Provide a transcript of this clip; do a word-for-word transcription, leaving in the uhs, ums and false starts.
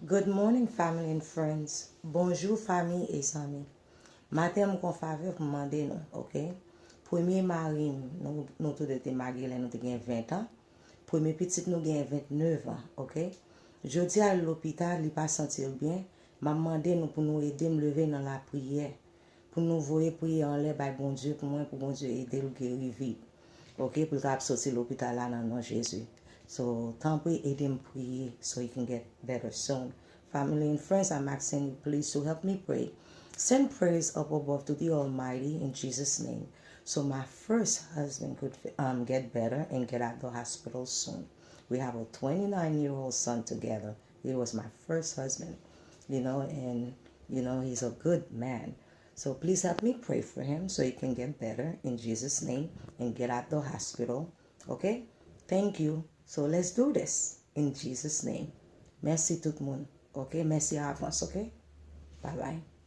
Good morning, family and friends. Bonjou, fanmi e zanmi. Maten an, m gon favè pou m mande nou, oke? Premye mari m, nou, nou tou de te marye lè nou te gen ven an. Premye pitit nou gen vennèf an, oke? Jodi a, l lopital, li pa santi l byen. M ap mande nou pou nou ede m leve nan lapriyè. Pou nou voye priyè anlè bay Bondye pou mwen, pou Bondye ede l geri vit. Oke, pou l kapab soti lopital la nan non Jezi. So, tanpri ede m priye so he can get better soon. Family and friends, I'm asking you please to help me pray. Send prayers up above to the Almighty in Jesus' name. So my first husband could um, get better and get out the hospital soon. We have a twenty-nine year old son together. He was my first husband, you know, and you know, he's a good man. So please help me pray for him so he can get better in Jesus' name and get out the hospital. Okay? Thank you. So let's do this in Jesus' name. Mèsi tout moun. Okay? Mèsi avans, okay? Bye bye.